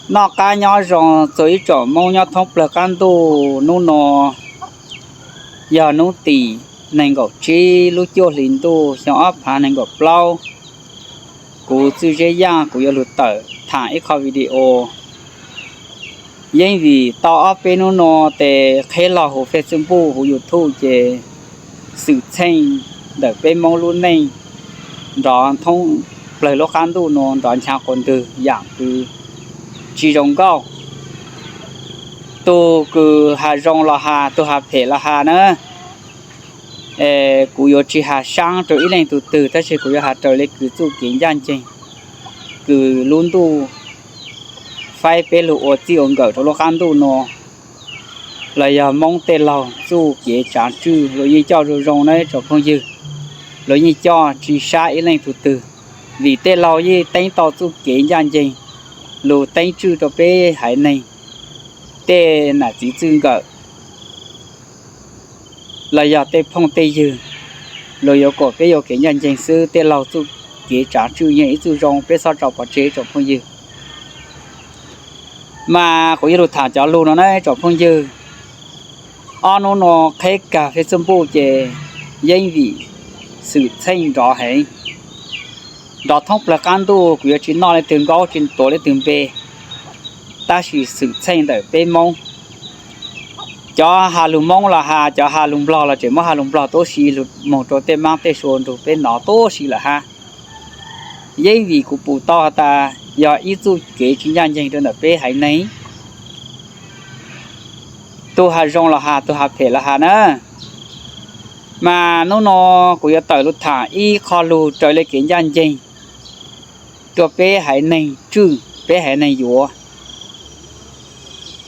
Noj qab nyob zoo txog ib tsoom Hmoob nyob thoob plawg qab ntuj. Hnub no yog hnub tim nees nkaum tsib lub cuaj hli ntuj xyoo ob phav nees nkaum plaub. Kuv Txwj Zeb Yaj kuv yuav lug tawm thaam ib qho video. Yeej vim tau ob peb hnub no tes qheb log huv Facebook huv YouTube ces xwm txheej ntawm peb Hmoob lub neej nrov thoob plawg lub qab ntuj no nrov ncha quas ntwg yaam kws tsi zoo nkauj. Tug kws has zoo los has, tug has phem los has na. Kuv yuav tsi has saab rua ib leej tug twg, tab sis kuv yuav has raws le kws txuj kev ncaaj nceeg kws lub ntuj faib peb lug ua txij ua nkawm rua lub qab ntuj no, los yog Moob tej laug txuj kev tsaav tswj luas yeej coj zoo zoo na tsoom phooj ywg. Luas yeej coj tsi sab ib leej tug twg, vim tej laug yeej teeb tau txuj kev ncaaj nceeg lug teeb tswj rua peb haiv neeg, tej nam txiv txij nkawm los yog tej phooj tej ywg, luas yuav kom peb yuav kev ncaaj nceeg xwb. Tej laug txuj kev tsaav tswj yeej ib txuj zoo, peb txhob tso pov tseg tsoom phooj ywg. Mas kuv yuav lug thaam cov lug no na tsoom phooj ywg. Ob hnub no qheb kag Facebook ces yeej vim xwm txheej nrov heev, nrov thoob plawg qab ntuj. Kuv yuav tsi noj leej twg nkaub, tsi tuav leej twg npe, tab sis xwm txheej ntawm peb Moob. Cov has lug Moob los has, cov has lug Nplog los tseem muab has lug Nplog tuab si lug moog rua tej maab tej sua nrug peb nov tuab si lawm hab. Yeej vim kuv pum tau has tas yog ib txuj kev tsi ncaaj nceeg rua ntawm peb haiv neeg. Tug has zoo los has, tug has phem los has na. Mas hnub no kuv yuav tawm lug thaam ib qho lug raws le kev ncaaj nceeg rua peb haiv neeg tswj, peb haiv neeg yuav.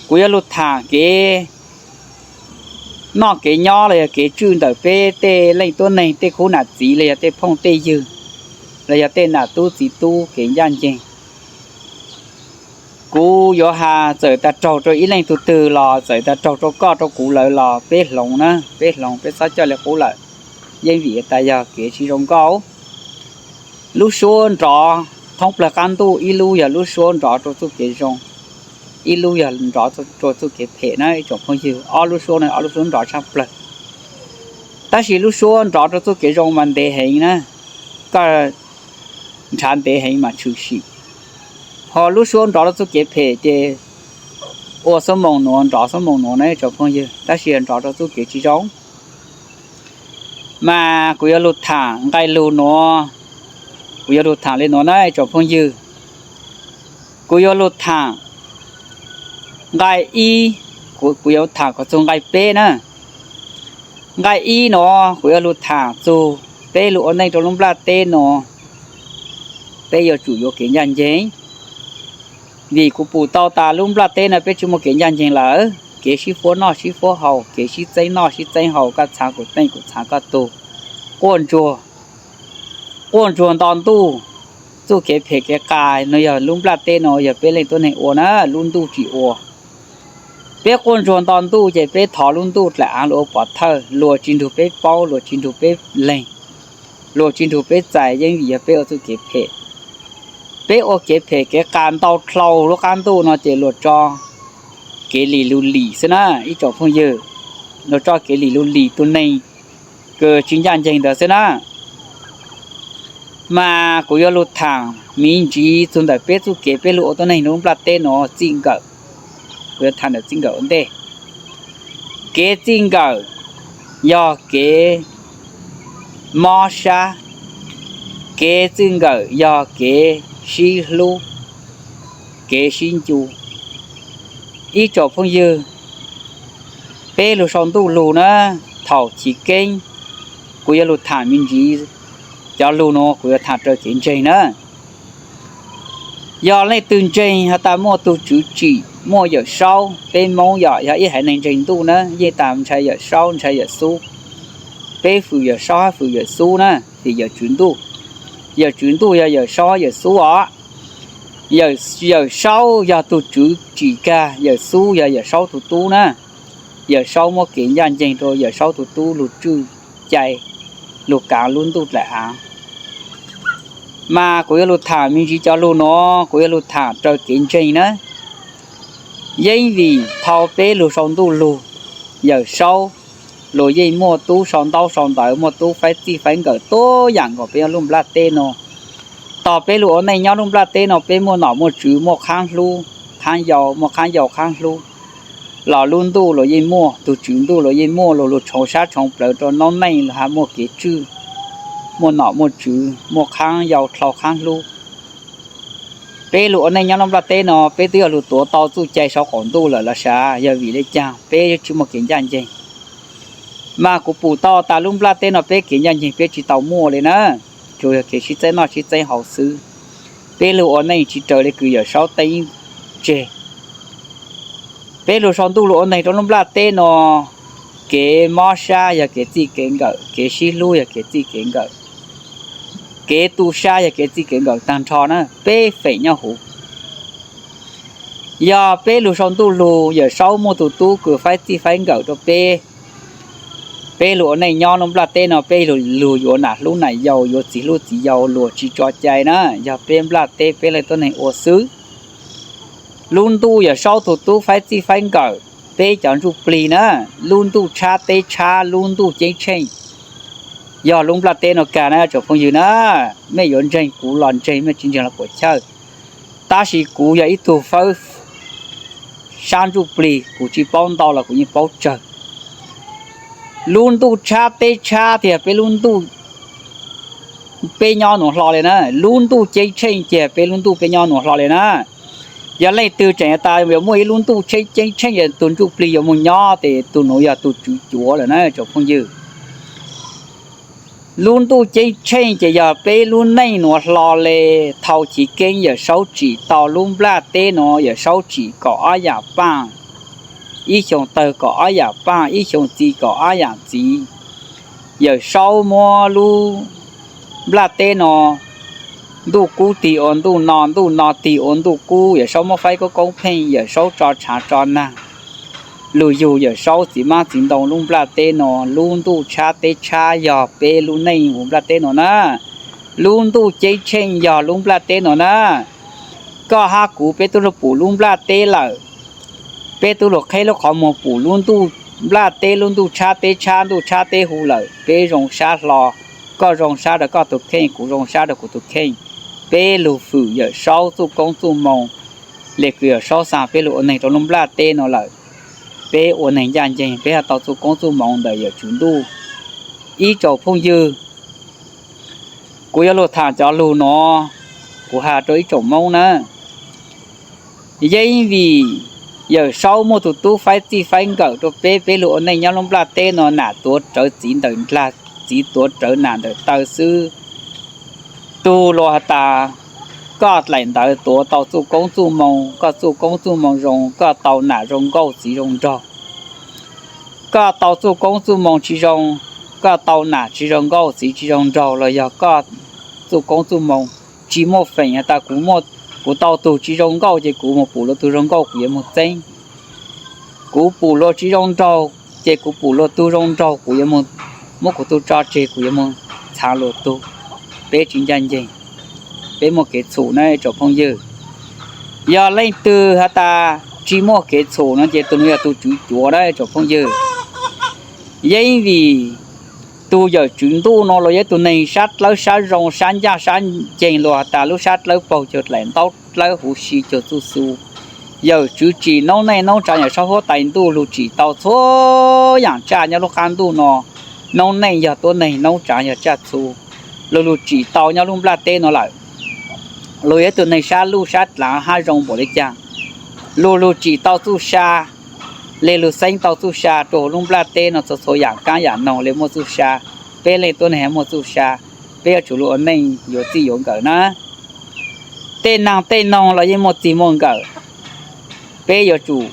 Kuv yuav lug thaam kev noj kev nyob los yog kev tswj ntawm peb tej leej tuab neeg, tej khub nam txiv los yog tej phooj tej ywg, los yog tej nam tub txiv tub kev ncaaj nceeg. Kuv yuav has txawm tas raug rua ib leej tug twg los txawm tas raug rua koj rua kuv lawm los peb hloov na, peb hloov, peb txhob coj li qub lawm. Yeej vim tas yog kev tsi zoo nkauj. Lub suab nrov thoob plawg qab ntuj, ib lub yog lub suab nrov rua txuj kev zoo, ib lub yog nrov rua txuj kev phem na ib tsoom phooj ywg. Ob lub suab no ob lub suab nrov tshaj plawg. Tab sis lub suab nrov rua txuj kev zoo mas ntev heev na, koj nrhav ntev heev mas tshwm sim. Ho lub suab nrov rua txuj kev phem ces ua xuab moos nuav nrov xuab moos nuav na ib tsoom phooj ywg, tab sis nrov rua txuj kev tsi zoo. Mas kuv yuav lug thaam nqai lug nuav, kuv yuav lug thaam li nuav na ib tsoom phooj ywg. Kuv yuav lug thaam nqai ib, kuv yuav thaam kom txug nqai peb na. Nqai ib nuav kuv yuav lug thaam txug peb lug ua neej rua lub nplaj teb nuav, peb yuav tsum yuav kev ncaaj nceeg. Vim kuv pum tau tas lub nplaj teb no peb tsi muaj kev ncaaj nceeg lawm, kev sib fuab noj sib fuab haus, kev sib txeeb noj sib txeeb haus, koj txhav kuv teej kuv txhav koj tug, quaj ntsuag, quaj ntsuag nto ntuj. Txuj kev phem kev qas no yog lub nplaj teb no yog peb leej tuab neeg ua na, lub ntuj tsi ua. Peb quaj ntsuag nto ntuj ces peb thov lub ntuj dlaim aav lug ua pov thawj, luag tsi nrug peb paub, luag tsi nrug peb leeg, luag tsi nrug peb txais, yeej vim yog peb ua txuj kev phem. Peb ua kev phem kev qas ntau dlhau lub qab ntuj no ces luag tso kev lim lug lim xwb na ib tsoom phooj ywg. Luag tso kev lim lug lim tug neeg kws tsi ncaaj nceeg ntawd xwb na. Mas kuv yuav lug thaam miv ntsiv txug ntawm peb txuj kev peb lug ua tuab neeg lub nplaj teb no txij nkawm. Kuv yuav thaam ntawm txij nkawm ua ntej. Kev txij nkawm yog kev mob sab, kev txij nkawm yog kev sib hlub, kev sib ncu. Ib tsoom phooj ywg, peb lug sau ntuj lug na, thaum chiv keeb kuv yuav lug thaam miv ntsiv cov lug nuav kuv yuav thaam raws kev ntseeg na. Yog leej twg ntseeg has tas muaj tug tswv tsim muaj Yawm Saub, peb Moob yog, yog ib haiv neeg ntseeg ntuj na yeej tas ntshai Yawm Saub ntshai Yawm Xub. Peb fwm Yawm Saub hab fwm Yawm Xub na, fwm Yawm Tswv Ntuj. Yawm Tswv Ntuj yog Yawm Saub Yawm Xub os. Yawm Saub yog tug tswv tsim kag, Yawm Xub yog Yawm Saub tug tub na. Yawm Saub muab kev ncaaj nceeg rua Yawm Saub tug tub lug tswj cai, lug kaav lub ntuj dlaim aav. Mas kuv yuav lug thaam miv ntsiv cov lug nuav kuv yuav lug thaam raws kev ntseeg na. Yeeb vim thaum peb lug sau ntuj lug, Yawm Saub, luag yeej muaj tub sau ntaub sau ntawv, muaj tub faib txij faib nkawm tuab yaam nkaus peb nyob lub nplaj teb no. Tog peb lug ua neej nyob lub nplaj teb no peb muaj nom muaj tswv, muaj qhaab hlub, qhaab yau, muaj qhaab yau qhaab hlub, los lub ntuj luag yeej muaj, tug tswv ntuj luag yeej muaj, luag lug tshoov sab tshoov plawv rua noob neej los has muaj kev tswj, muaj nom muaj tswv, muaj qhaab yau dlhau qhaab hlub. Peb lug ua neej nyob lub nplaj teb no peb twb yog lug tuav tau txuj cai sau qaum ntuj lawm los sav, yog vim le caag peb tsi muaj kev ncaj nceeg? Mas kuv pum tau tas lub nplaj teb no peb kev ncaj nceeg peb tsi tau muaj le na, tsuas yog kev sib txeeb noj sib txeeb haus xwb. Peb lug ua neej tsi raws le kws Yawm Saub teeb tseg. Peb lug sau ntuj lug ua neeg rua lub nplaj teb no, kev mob sab yog kev txij kev nkawm, kev sib hlub yog kev txij kev nkawm, kev tu sab yog kev txij kev nkawm taag nrho na, peb feem nyob huv. Yog peb lug sau ntuj lug, Yawm Saub muaj tug tub kws faib txij faib nkawm rua peb, peb lug ua neej nyob lub nplaj teb no peb lug yuav nam hlub nam yau, yuav txiv hlub txiv yau, luag tsi tso cai na, yog peb nplaj teb peb leej tuab neeg ua xwb. Lub ntuj Yawm Saub tug tub faib txij faib nkawm, peb cov ntsuj plig na, lub ntuj tshab teb tshab, lub ntuj ceeb tsheej, yog lub nplaj teb no kag na tsoom phooj ywg na. Mej yuav ntseeg kuv los ntseeg, mej tsi ntseeg los puam chawj, tab sis kuv yog ib tug fawb sab ntsuj plig, kuv tsi paub ntau los kuv yeej paub tsawg. Lub ntuj tshab teb tshab tiag, peb lub ntuj peb nyob nuav hlo le na, lub ntuj ceeb tsheej tiag, peb lub ntuj peb nyob nuav hlo le na. Yog leej twg tseem tas yuav muaj ib lub ntuj ceeb tsheej es tug ntsuj plig yuav moog nyob tes tug nuav yog tug tswv cuav lawm na tsoom phooj ywg. Lub ntuj ceeb tsheej ces yog peb lub neej nuav hlo le. Thaus chiv keeb Yawm Saub tsim tau lub nplaj teb nuav, Yawm Saub tsim kaum ob yaam paaj, ib xyoo tawg kaum ob yaam paaj, ib xyoo txi kaum ob yaam txiv. Yawm Saub muab lub nplaj teb no, ntuj kub tig ua ntuj no, ntuj no tig ua ntuj kub, Yawm Saub muab faib koob koob pheej, Yawm Saub tso tshaav tso naag. Lug yug Yawm Saub txiv maab txiv ntoo lub nplaj teb no, lub ntuj tshab teb tshab yog peb lub neej huv nplaj teb no na. Lub ntuj ceeb tsheej yog lub nplaj teb no na. Koj hab kuv peb tub lug pum lub nplaj teb lawm, peb tub lug qheb lub qhov muag pum lub ntuj nplaj teb, lub ntuj tshab teb tshab, ntuj tshab teb huv lawm, peb zoo sab hlo. Koj zoo sab rua koj tug kheej, kuv zoo sab rua kuv tug kheej. Peb lug fwm Yawm Saub txuj koob txuj moo, le kws Yawm Saub xaa peb lug ua neeg rua lub nplaj teb no lawm. Peb ua neeg ncaj nceeg, peb hab tau txuj koob txuj moo ntawm Yawm Tswv Ntuj. Ib tsoom phooj ywg, kuv yuav lug thaam cov lug nuav, kuv has rua ib tsoom Moob na. Yeeb vim Yawm Saub muaj tug tub faib txij faib nkawm rua peb, peb lug ua neej nyob lub nplaj teb no nam tuav rawv txiv ntawm ndlag, txiv tuav rawv nam ntawm taw xwb. Tug luag has tas, koj dlaim ntawv tuav tau txuj koob txuj moo, koj txuj koob txuj moo zoo, koj tau nam zoo nkauj txiv zoo nraug. Koj tau txuj koob txuj moo tsi zoo, koj tau nam tsi zoo nkauj txiv tsi zoo nraug los yog koj txuj koob txuj moo tsi muaj feem has tas kuv, kuv tau tug tsi zoo nkauj ces kuv moog pum luag tug zoo nkauj kuv yuav moog txeeb. Kuv pum luag tsi zoo nraug ces kuv pum luag tug zoo nraug kuv yuav moog, muab kuv tug tso tseg kuv yuav moog txhaav luag tug. Peb tsi ncaj nceeg, peb muaj kev txhum na tsoom phooj ywg. Yog leej twg has tas tsi muaj kev txhum no ces tug nuav yog tug tswv cuav na tsoom phooj ywg. Yeeb vim tug Yawm Tswv Ntuj no luag yog ib tug neeg sab dlawb sab zoo sab ncaj sab nceeg, luag has tas lub sab dlawb paug cuag dlaim ntaub dlawb huv si cuag txuj xu. Yawm Tswv tsim noob neej noob tsaav, Yawm Saub huab tais ntuj lug tsim tau txhua yaam tsaj nyob lub qab ntuj no. Noob neej yog tuab neeg, noob tsaav yog tsaj txhu, lug lug tsim tau nyob lub nplaj teb no lawm. Luag yog ib tug neeg sab luj sab dlaav hab zoo npaum le caag, lug lug tsim tau txuj sa, le lug xeeb tau txuj sa rua huv lub nplaj teb no txhua txhua yaam kaab yaam noog le muaj txuj sa. Peb leej tuab neeg muaj txuj sa, peb yuav tsum lug ua neej yuav txij yuav nkawm na. Tej naag tej noog los yeej muaj txij muaj nkawm, peb yuav tsum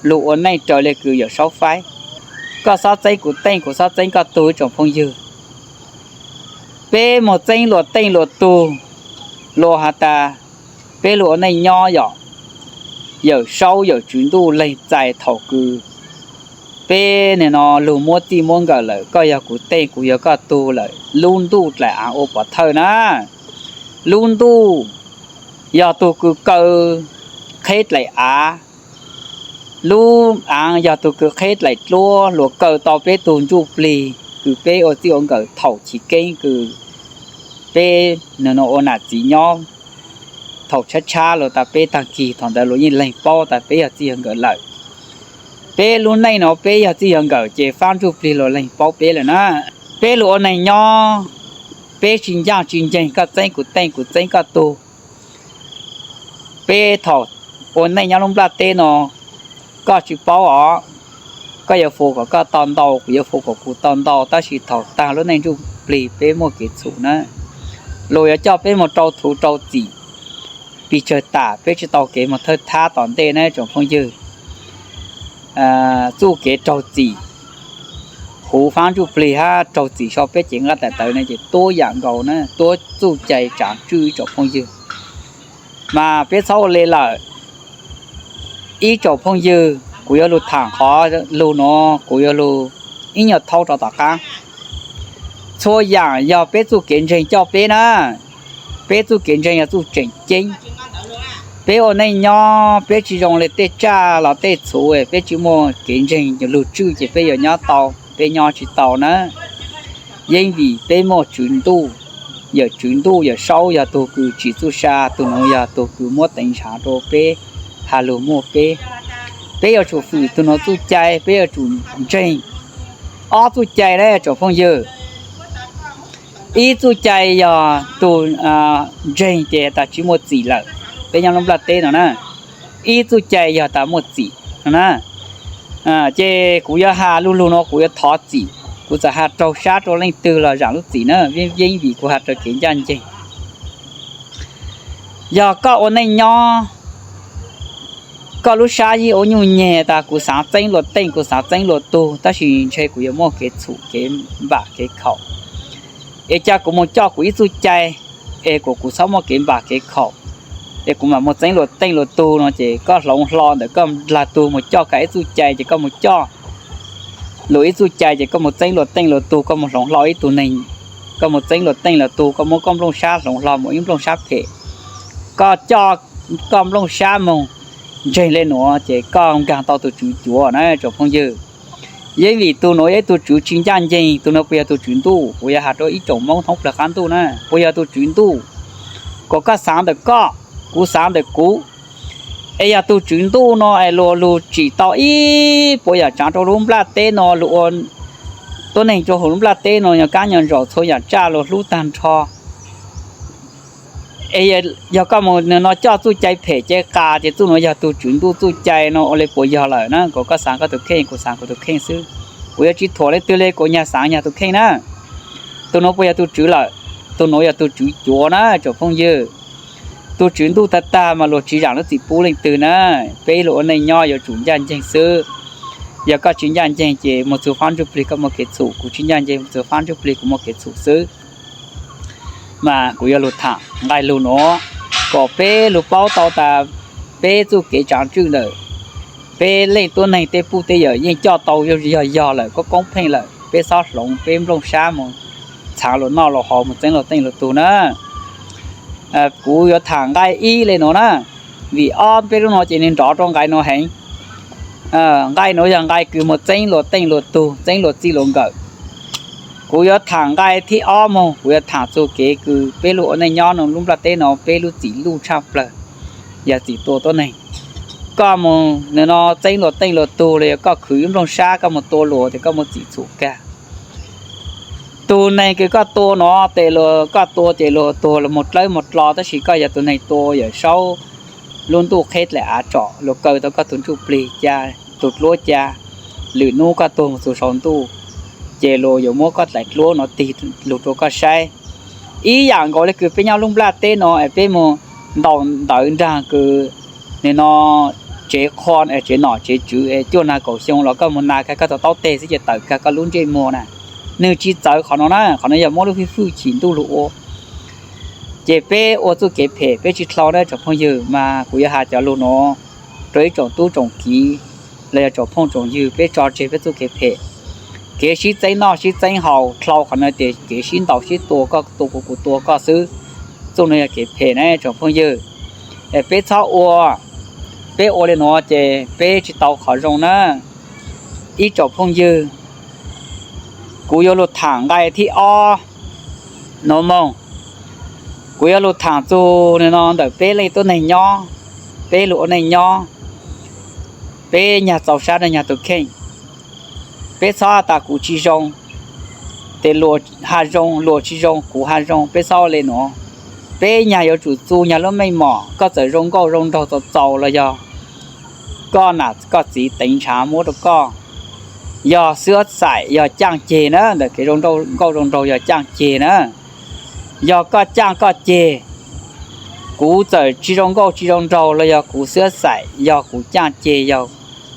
lug ua neej raws le kws Yawm Saub faib. Koj xob txeeb kuv teej, kuv xob txeeb koj tug ib tsoom phooj ywg. Peb moog txeeb luag teej luag tug, luag has tas peb lug ua neej nyob yom, Yawm Saub Yawm Tswv Ntuj leeg txais thaum kws peb nim no lug muab txij muab nkawm lawm, koj yog kuv teej kuv yog koj tug lawm, lub ntuj dlaim aav ua pov thawj na. Lub ntuj yog tug kws kaw qheb dlaim aav, Lub aav yog tug kws qheb dlaim dluab luas kaw tau peb tug ntsuj plig kws peb ua txij ua nkawm thaum chiv keeb kws peb nwg nuav ua nam txiv nyob. Thaum tshab tshab luas tas peb taag kig thaum ntawd luas yeej leeg paub tas peb yog txij yog nkawm lawm. Peb lub neej nuav peb yog txij yog nkawm ces faab ntsuj plig luas leeg paub peb lawm na. Peb lug ua neeg nyob, peb tsi ncaaj tsi nceeg koj txeeb kuv teej kuv txeeb koj tug. Peb thaum ua neej nyob lub nplaj teb no, koj tsi paub os, koj yuav fua kom koj tau ntau, kuv yuav fua kom kuv tau ntau, tab sis thaum taag lub neej ntsuj plig peb muaj kev txhum na. Luas yuav coj peb moog rau thuv rau txim, pes tsawg tas peb tsi tau kev moog thawj thab tom ntej na tsoom phooj ywg. Txuj kev raug txim huv faab ntsuj plig hab raug txim sau peb cev nqaj daim tawv ne ces tuab yaam nkaus na, tuab txuj cai tsaav tswj ib tsoom phooj ywg. Mas peb txhob ua le lawm. Ib tsoom phooj ywg, kuv yuav lug thaam qhov lug nuav, kuv yuav lug ib nyuag thaub rau tom qaab. Txhua yaam yog peb txuj kev ntseeg coj peb na. Peb txuj kev ntseeg yog txuj tseem ceeb. Peb ua neej nyob peb tsi zoo le tej tsaj los tej txhuv, peb tsi muaj kev ntseeg lug tswj ces peb yuav nyob tau, peb nyob tsi tau na. Yeej vim peb muaj Tswv Ntuj, yawm Tswv Ntuj yawm Saub yog tug kws tsim txuj sa, tug nuav yog tug kws muab teev ntshav rua peb, has lug muaj peb. Peb yuav tsum fwm tug nuav txuj cai, peb yuav tsum ntseeg ob txuj cai na tsoom phooj ywg. Ib txuj cai yog tug ntseeg ces tas tsi muaj txim lawm, peb nyob lub nplaj teb no na. Ib txuj cai yog tas muaj txim no na. Ces kuv yuav has lug lug nuav kuv yuav thov txim, kuv txawm has raug sab rua leej twg los zaam lub txim na, yeej vim kuv has raws kev ncaj nceeg. Yog koj ua neej nyob, koj lub sab yeej ua nyuj nyeg tas kuv xaav txeeb luas teej, kuv xaav txeeb luas tug, tab sis ntshe kuv yuav muaj kev txhum kev npam kev khaum. Es ca kuv moog coj kuv ib txuj cai, es kuas kuv txhob muaj kev npam kev khaum, es kuv mam moog txeeb luas teej luas tug no ces koj hloov hlo ntawm koj dlaag tug moog coj kag ib txuj cai ces koj moog coj luas ib txuj cai ces koj moog txeeb luas teej luas tug, koj moog hloov hlo ib tug neeg, koj moog txeeb luas teej luas tug, koj muab koj nplooj sab hloov hlo moog ib nplooj sab phem, koj coj koj nplooj sab moog ntseeg le nuav ces koj nkaag tau tug tswv cuav na tsoom phooj ywg. Yeej vim tug nuav yog ib tug tswv tsi ncaj nceeg, tug nuav puas yog tug tswv ntuj? Kuv yuav has rua ib tsoom Moob thoob plawg qaab ntuj na, puas yog tug tswv ntuj? Kuas koj xaav ntawm koj, kuv xaav ntawm kuv. Es yog tug tswv ntuj no es luas lug tsim tau ib puas yaam tsaav rua lub nplaj teb no, lug ua tuab neeg rua huv lub nplaj teb no nyo kab nyo ntsaum txhua yaam tsaj luas hlub taag nrho. Es yog koj moog nwg no coj txuj cai phem cai qas ces txuj nuav yog tug tswv ntuj txuj cai no ua le puas yog lawm na? Kuas koj xaav koj tug kheej, kuv xaav kuv tug kheej xwb. Kuv yuav tsi thuam le twg le, kuv nyag xaav nyag tug kheej na. Tug nuav puas yog tug tswv lawm? Tug nuav yog tug tswv cuav na tsoom phooj ywg. Tug tswv ntuj tag tag mas luas tsi zaam lub txim pub leej twg na. Peb lug ua neej nyob yuav tsum ncaj nceeg xwb. Yog koj tsi ncaj nceeg ces moog txug faab ntsuj plig koj muaj kev txhum, kuv tsi ncaj nceeg moog txug faab ntsuj plig kuv muaj kev txhum xwb. Mas kuv yuav lug thaam nqai lug nuav kom peb lug paub tau tas peb txuj kev tsaav tswj ntawm peb leej tuab neeg tej puj tej yawm yeej coj tau yog yog lawm, koob koob pheej lawm, peb txhob hloov peb nplooj sab moog txhaav luas noj luas haus, moog txeeb luas teej luas tug na. Kuv yuav thaam nqai ib le nuav na, vim ob peb lub nuav ces nwg nrov rua nqai nuav heev. Nqai nuav yog nqai kws moog txeeb luas teej luas tug, txeeb luas txij luas nkawm. Kuv yuav thaam nqai thib ob moog, kuv yuav thaam txug kev kws peb lug ua neej nyob nuav lub nplaj teb no peb lub txim luj tshaj plawg, yog txim tua tuab neeg. Koj moog nwg no txeeb luas teej luas tug los yog koj khwv ib nplooj sab koj moog tua luas tes koj muaj txim txhum kag. Tug neeg kws koj tua nuav tes luas, koj tua ces luas tuag luas moog dlawb moog dlo, tab sis koj yog tug neeg tua Yawm Saub lub ntuj qheb dlaim av tsom, luas kaw tau koj tug ntsuj plig ca, tug dluab ca, lwm nub koj tuag moog txug sau ntuj, ces luas yuav muab koj dlaim dluab nuav tig lug rua koj saib. Ib yam nkaus le kws peb nyob lub nplaj teb no es peb moog ntaus ntawv nraag kws nim no tsev qhua, tsev nom tsev tswv es cuaj nag kaum xyoo los koj moog nag kag koj tug taub teg xwb ces tawm kag koj lub ntsej muag na. Nwg tsi txawv qhov no na, qhov no yog muab lub fwj fwj chim ntuj lug ua. Ces peb ua txuj kev phem peb tsi dlhau na tsoom phooj ywg, mas kuv yuav has cov lug nuav rua ib tsoom tub tsoom kiv los yog tsoom phooj tsoom ywg, peb tso tseg peb txuj kev phem. Kev sib txeeb noj sib txeeb haus dlhau qhov no ces kev sib ntaus sib tua, koj tua kuv kuv tua koj xwb. Txuj no yog kev phem na tsoom phooj ywg. Es peb txhob ua, Peb ua li nuav ces peb tsis tau qhov zoo na. Ib tsoom phooj ywg, kuv yuav lug tham nqai thib ob nuav moog. Kuv yuav lug tham txug no ntawm peb leej tuab neeg nyob, peb lug ua neej nyob, peb nyag txaus sab rua nyag tug kheej. Peb txhob has tas kuv tsis zoo, tes luas has zoo, luas tsis zoo, kuv has zoo, peb txhob ua le nuav. Peb nyag yuav tsum txu nyag lub meej mom, koj txawm zoo nkauj zoo nraug txaus txaus los yog koj nam koj txiv teev ntshav muab rua koj, yog xwb xaim, yog caaj ceg na, ntawm kev zoo nkauj zoo nraug yog caaj ceg na. Yog koj caaj koj ceg, kuv txawm tsis zoo nkauj tsis zoo nraug los yog kuv xwb xaim, yog kuv caaj ceg, yog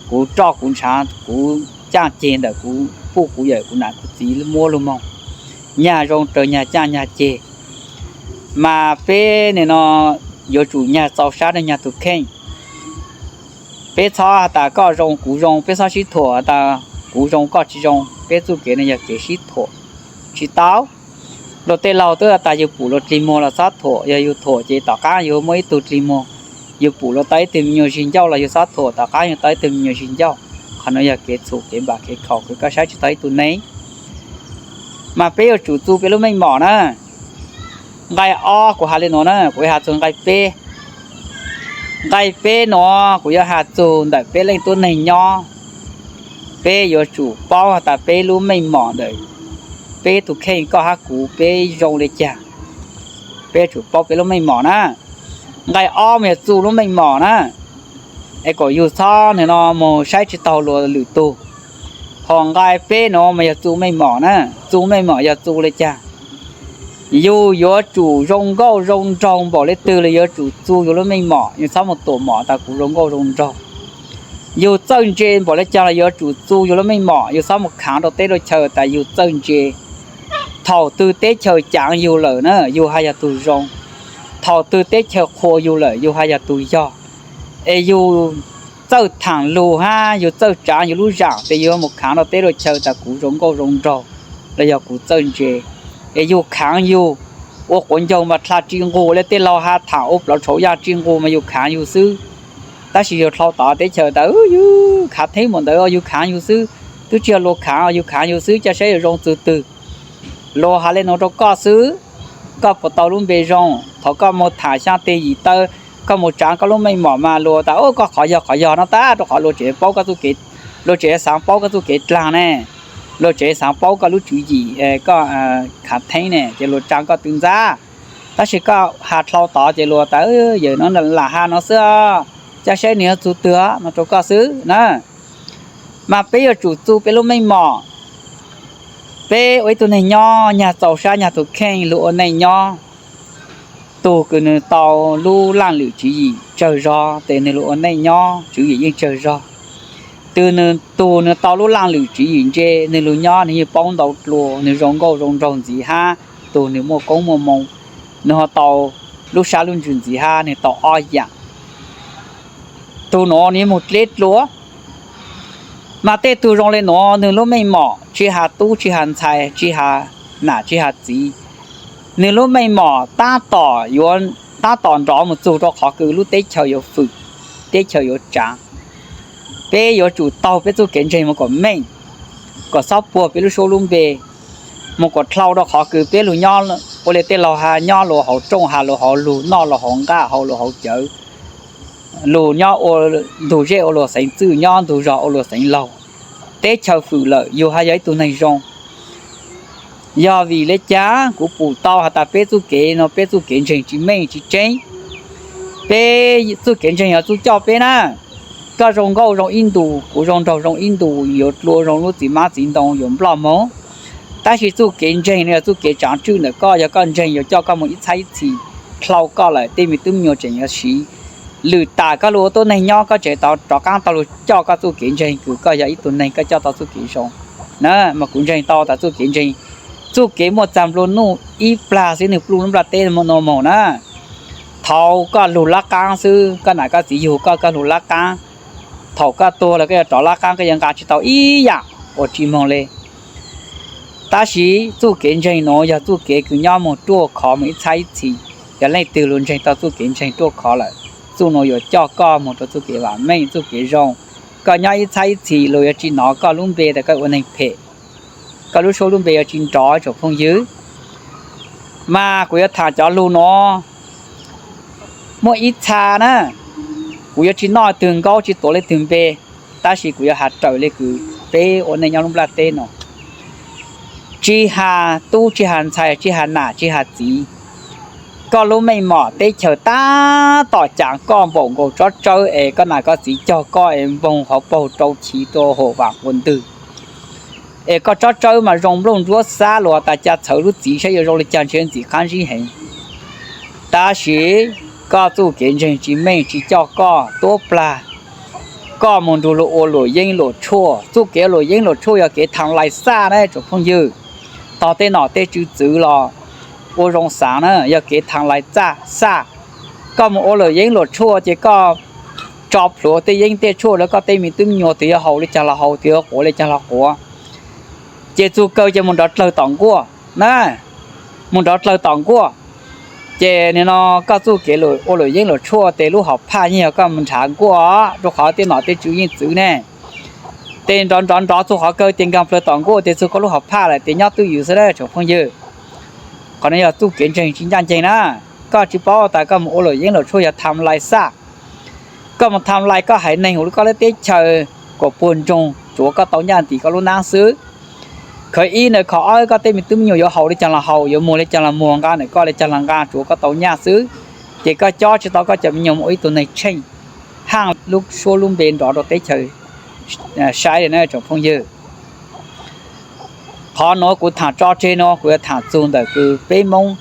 kuv roj kuv ntshav, kuv caaj ceg ntawm kuv puj kuv yawm kuv nam kuv txiv muab lug moog, nyag zoo raws nyag caaj nyag ceg. Mas peb nim no yuav tsum nyag txaus sab rua nyag tug kheej. Peb txhob has tas koj zoo kuv zoo, peb txhob sib thuam has tas kuv zoo koj tsis zoo, peb txuj kev no yog kev sib thuam, tsis tau. Luag tej laug twb has tas yug pum luag dlig muag los txhob thuam, yog yug thuam ces tom qaab yug muaj ib tug dlig muag, yug pum luag tau ib tug me nyuam zig ncauj los yug txhob thuam, tom qaab yug tau ib tug me nyuam zig ncauj. Qhov no yog kev txhum kev npam kev khaum kws koj saib tsis taug ib tug neeg. Mas peb yuav tsum txu peb lub meej mom na. Nqai ob kuv has le nuav na, kuv has txug nqai peb. Nqai peb nuav kuv yuav has txug ntawm peb leej tuab neeg nyob. Peb yuav tsum paub has tas peb lub meej mom ntawm peb tug kheej, koj hab kuv, peb zoo le caag, peb yuav tsum paub peb lub meej mom na. Nqai ob mas yog txu lub meej mom na, es kom yug txhob nim no moog saib tsis taug luag lwm tug. Hos nqai peb nuav mas yog txu meej mom na. Txu meej mom yog txu le caag? Yug yuav tsum zoo nkauj zoo nraug npaum le twg los yuav tsum txu yug lub meej mom, yug txhob moog tuam mom tas kuv zoo nkauj zoo nraug. Yug txawj ntse npaum le caag los yuav tsum txu yug lub meej mom, yug txhob moog khaav rua teb rua chaw tas yug txawj ntse. Thaum twg teb chaws caav yug lawm na, yug has yog tug zoo. Thaum twg teb chaws qhuas yug lawm, yug has yog tug yog. Es yug txawj thaam lug hab yug txawj tsaav yug lub zaam, tes yug moog khaav rua teb rua chaw tas kuv zoo nkauj zoo nraug los yog kuv txawj ntse. Es yug khaav yug ua quav ncaug mas dlha tsi nqus le tej laug has, thaam ua plawv tshauv yaj tsi nqus mas yug khaav yug xwb. Tab sis yug dlhau tod teb chaws tas yug khav theeb npaum ntawd, yug khaav yug xwb, twb tsi yog luag khaav, yug khaav yug xwb, ca saib yug zoo txug twg. Luag has le nuav rua koj xwb, koj puas tau lub npe zoo? Thaum koj moog thaam xyaa teg yim taw, koj moog tsaav koj lub meej mom mas luag tas koj qhov yog qhov yog no tag, rua qhov luag tseem paub koj txuj kev, luag tseem xaav paub koj txuj kev dlaag ne, luag tseem xaav paub koj lub tswv yim, koj khav theeb ne, ces luag tsaav koj tw ntxab. Tab sis koj has dlhau tod ces luag tas yawm no lam has no xwb, ca saib nwg yuav txug twg no rua koj xwb na. Mas peb yuav tsum txu peb lub meej mom. Peb ua ib tug neeg nyob nyag txaus sab nyag tug kheej lug ua neej nyob. Tug kws nwg tau lub laaj lwm tswv yim tsawg zog tes nwg lug ua neej nyob tswv yim yeej tsawg zog. Tug nwg, tug nwg tau lub laaj lwm tswv yim ntse, nwg lug nyob nwg yeej paub ntau dlua, nwg zoo nkauj zoo nraug ntxiv hab tug nwg muaj koob muaj moo, nwg ho tau lub sab lub ntsws ntxiv hab nwg tau ob yaam. Tug nuav nwg moog dleb dlua. Mas tej tug zoo le nuav nwg lub meej mom tsi has tub tsi has ntxhais tsi has nam tsi has txiv, nwg lub meej mom tab tom yuav, tab tom nrov moog txug rua qhov kws lub teb chaws yuav fwm, teb chaws yuav tsaav. Peb yuav tsum taug peb txuj kev ntseeg moog kom meej, kom xob puag peb lub suab lub npe, moog kom dlhau rua qhov kws peb lug nyob ua le tej laug has, nyob lug hauv rooj, has lug hauv lug, noj lug hauv nqaj, haus lug hauv cawv, lug nyob ua ntug zej ua luag xeev txwj, nyob ntug zog ua luag xeev laug. Teb chaws fwm lawm yug has yog ib tug neeg zoo. Yog vim le caag kuv pum tau has tas peb txuj kev no peb txuj kev ntseeg tsi meej tsi tseeb. Peb txuj kev ntseeg yog txuj coj peb na. Koj zoo nkauj zoo ib ntus, kuv zoo nraug zoo ib ntus, yuav dlua zoo lub txiv hmab txiv ntoo, yuav nploj moog. Tab sis txuj kev ntseeg no yog txuj kev tsaav tswj ntawm koj, yog koj ntseeg yuav coj koj moog ib txhab ib txhis, dlhau koj lawm tej me tub me nyuam tseem yuav siv. Lwm tas koj lug ua tuab neeg nyob koj tseem tau rov qaab tau lug coj koj txuj kev ntseeg kws koj yog ib tug neeg koj coj tau txuj kev zoo na. Mas kuv ntseeg tau tas txuj kev ntseeg, txuj kev muaj txag nplua nuj ib plag xwb nwg pluj lub nplaj teb nuav moog na. Thaum koj lug lab qaab xwb, koj nam koj txiv yug koj, koj lug lab qaab, thaum koj tuag lawm koj yuav rov lab qaab, koj yuav nqa tsi tau ib yaam uas tsi moog le. Tab sis txuj kev ntseeg nuav yog txuj kev kws nyob moog ruaj khov moog ib txhab ib txhis. Yog leej twg lug ntseeg tau txuj kev ntseeg ruaj khov lawm, Txuj nuav yuav coj koj moog rua txuj kev vaam meej txuj kev zoo. Koj nyob ib txhab ib txhis luas yuav tsi nov koj lub npe tas koj ua neeg phem, koj lub suab lub npe yuav tsi nrov tsoom phooj ywg. Mas kuv yuav thaam cov lug nuav, muaj ib txha na, kuv yuav tsi noj leej twg nkaub tsi tuav leej twg npe, tab sis kuv yuav has raws le kws peb ua neej nyob lub nplaj teb nuav, tsi has tub tsi has ntxhais tsi has nam tsi has txiv, koj lub meej mom teb chaws tab tom caav koj npaum nkaus tsob tsawb es koj nam koj txiv cog koj es npoog qhov paug rau chiv rua huam vaam quas ntwg, es koj tsob tsawb mas zoo nplooj ntsuab xab luas tas ca txhawv lub txiv saib yuav zoo le caag ntshe ntxim qab ntsib heev. Tab sis koj txuj kev ntseeg tsi meej tsi coj koj tuab plag, koj moog nrug luas ua luam yeeb luam tshuaj. Txuj kev luam yeeb luam tshuaj yog kev thaam lais xaj na tsoom phooj ywg. Tog tej nom tej tswv txwv los ua zoo xaav na, yog kev thaam lais xaj. Koj moog ua luam yeeb luam tshuaj ces koj tso plhuav tej yeeb tej tshuaj rua koj tej me tub me nyuam, twg yuav haus le caag los haus, twg yuav quav le caag los quav, ces txug kawg ces moog nrov dlawg tom nkuaj na, moog nrov dlawg tom nkuaj. Ces nim no koj txuj kev ua luam yeeb luam tshuaj tes lub hom phaj yeej yog koj moog nrhav nkuaj, rua qhov tej nom tej tswv yeej txwv ne. Tes nrov nrov nrov txug qhov kawg tes nkaag plawg tom nkuaj tes txug koj lub hom phaj lawm tes nyob twj ywm xwb na tsoom phooj ywg. Qhov no yog txuj kev ntseeg tsi ncaj nceeg na. Koj tsi paub tas koj moog ua luam yeeb luam tshuaj yog thaam lais xaj. Koj moog thaam lais koj haiv neeg huv koj lub teb chaws kuas puag ntsoog tsuav koj tau nyaj ntim koj lub naab xwb. Khawv ib na, khov ob koj tej me tub me nyuam yuav haus le caag los haus, yuav muag le caag los muag, nqa ntawm koj le caag los nqa, tsuav koj tau nyaj xwb. Ces koj cob tsi tau koj cov me nyuam ua ib tug neeg tsheej, haaj lub suab lub npe nrov rua teb chaws saib na tsoom phooj ywg. Qhov nuav kuv thaam tso tseg nuav kuv yuav thaam txug ntawm kws peb Moob.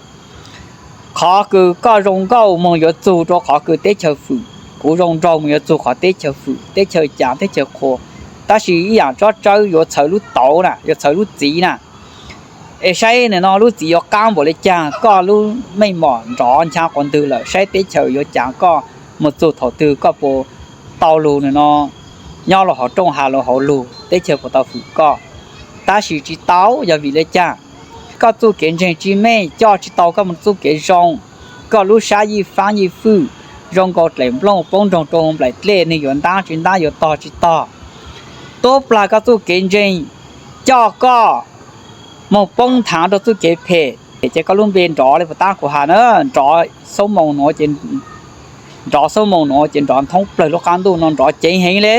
Qhov kws koj zoo nkauj moog yuav txug rua qhov kws teb chaws fwm, kuv zoo nraug moog yuav txug qhov teb chaws fwm, teb chaws caav, teb chaws qhuas. Tab sis ib yaam tsob tsawb yuav txhawv lub tauv na, yuav txhawv lub txiv na. Es saib nim no lub txiv yuav qaab npaum le caag, koj lub meej mom nrov nchav quas ntwg lawm, saib teb chaws yuav caav koj moog txug thaum twg, koj puas tau lug nim no nyob lug hauv rooj has lug hauv lug, teb chaws puas tau fwm koj. Tab sis tsi tau, yog vim le caag? Koj txuj kev ntseeg tsi meej, coj tsi tau koj moog txuj kev zoo. Koj lub sab yij faab yij fwj zoo nkaus dlaim nplooj poob nroog rua nplaim dlej, nwg yuav ntaab tsi ntaab, yuav tog tsi tog. Tuab plag koj txuj kev ntseeg coj koj moog poob nthav rua txuj kev phem. Ces koj lub npe nrov le puas tab kuv has na, nrov xab moos nuav ces, nrov xab moos nuav ces nrov thoob plawg lub qaab ntuj no nrov ceev heev le,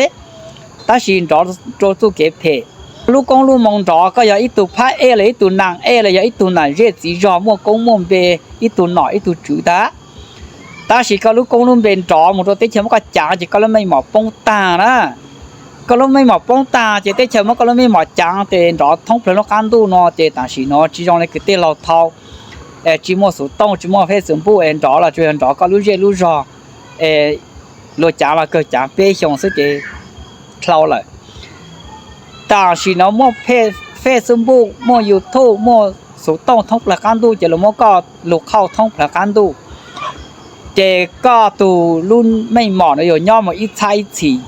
tab sis nrov rua txuj kev phem. Lub koob lub moo nrov, koj yog ib tug phab ej los ib tug naam ej los yog ib tug nam zej txiv zog muaj koob muaj npe, ib tug nom ib tug tswv tag, tab sis koj lub koob lub npe nrov moog rua teb chaws muab koj caav ces koj lub meej mom poob tag na. Koj lub meej mom poob tag ces teb chaws muab koj lub meej mom caav ces nrov thoob plawg lub qaab ntuj no ces tam sim no tsi zoo le kws tej laug thaud, tsi muaj xuv tooj tsi muaj Facebook es nrov los tsuas yog nrov koj lub zej lub zog, es luag caav los kawg caav peb xyoo xwb ces dlhau lawm. Tam sim no muaj Facebook, muaj YouTube, muaj xuv tooj thoob plawg qaab ntuj ces luag muab koj lug qhauj thoob plawg qaab ntuj, ces koj tug lub meej mom no yuav nyob moog ib txhab ib txhis.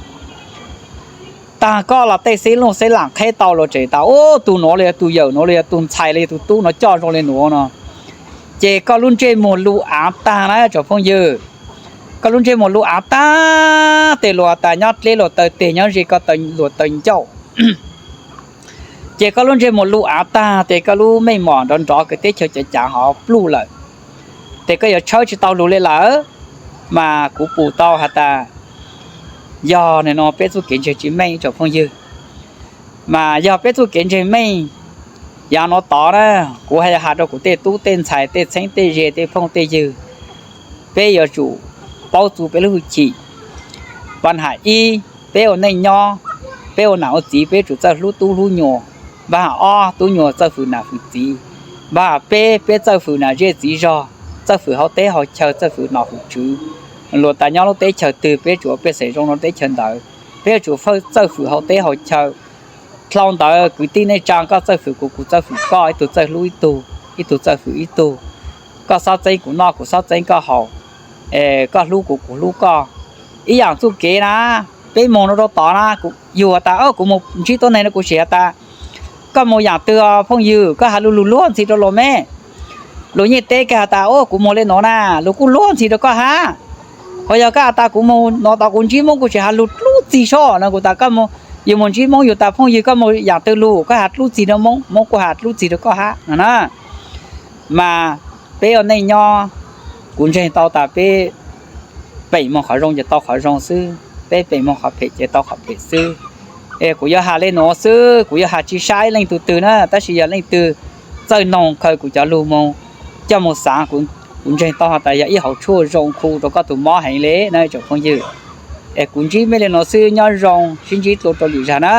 Taag koj los tej xeeb luj xeeb laam qheb tau luag tseem tas, ub, tug nuav los yog tug yawm, nuav los yog tug ntxhais los yog tug tub nuav coj zoo le nuav no. Ces koj lub ntsej muag lug av tag na tsoom phooj ywg. Koj lub ntsej muag lug av tag tes luag tas nyob dleb luag taw teg, nyob ze koj luag taw ncauj. Ces koj lub ntsej muag lug av tag tes koj lub meej mom nrov nrov kws teb chaws caav caav hov pluj lawm, tes koj yuav tshawb tsi tau lug le lawm. Mas kuv pum tau has tas yog nim no peb txuj kev ntseeg tsi meej tsoom phooj ywg. Mas yog peb txuj kev ntseeg meej, yav nuav tod na, kuv has rua kuv tej tub tej ntxhais tej txheeb tej ze tej phooj tej ywg, peb yuav tsum paub txu peb lub hwj chim. Pab has ib, peb ua neej nyob, peb ua nam ua txiv peb tsum txawj hlub tub hlub nyuam. Pab has ob, tub nyuam txawj fwm nam fwm txiv. Pab has peb, peb txawj fwm nam zej txiv zog, txawj fwm hauv teb hauv chaw, txawj fwm nom fwm tswv. Luag tas nyob lub teb chaws twg peb tsum ua pej xeem zoo rua teb chaws ntawd. Peb yuav tsum txawj fwm hauv teb hauv chaw. Dlhau ntawd kwv tij neej tsaa koj txawj fwm kuv, kuv txawj fwm koj, ib tug txawj hlub ib tug, ib tug txawj fwm ib tug. Koj xob txeeb kuv noj, kuv xob txeeb koj haus, koj hlub kuv, kuv hlub koj. Ib yaam txuj kev na, peb moog rua tod na, yug tas kuv moog ntsib tuab neeg no kuv sim has tas, koj moog yaam twg phooj ywg, koj has lug lug luag ntxhi rua luag me. Luag yeej teb kag has tas, kuv moog le nuav na, luag kuj luag ntxhi rua koj hab. Qhov yog koj has tas kuv mus no tau kuv ntsib Moob kuv tsis has lug dlub txig soj no kuv tas koj mus, yus mus ntsib Moob yus tas phooj ywg koj mus yam twg lug koj has dlub txig rau Moob, Moob kuj has dlub txig rau koj hab no na. Mas peb ua neej nyob, kuv ntseeg tau tas peb pem moog qhov zoo ces tau qhov zoo xwb, peb pem moog qhov phem ces tau qhov phem xwb. Es kuv yuav has le nuav xwb, kuv yuav has tsis saib leej tug twg na, tab sis yog leej twg txawj noog khaws kuv cov lug moog coj moog xaav, kuv ntseeg tau has tas yog ib hauv tshuaj zoo khu rau koj tug mob heev le na tsoom phooj ywg. Es kuv ntsib mej le nuav xwb, nyob zoo, sib ntsib dlua rau lwm zag na.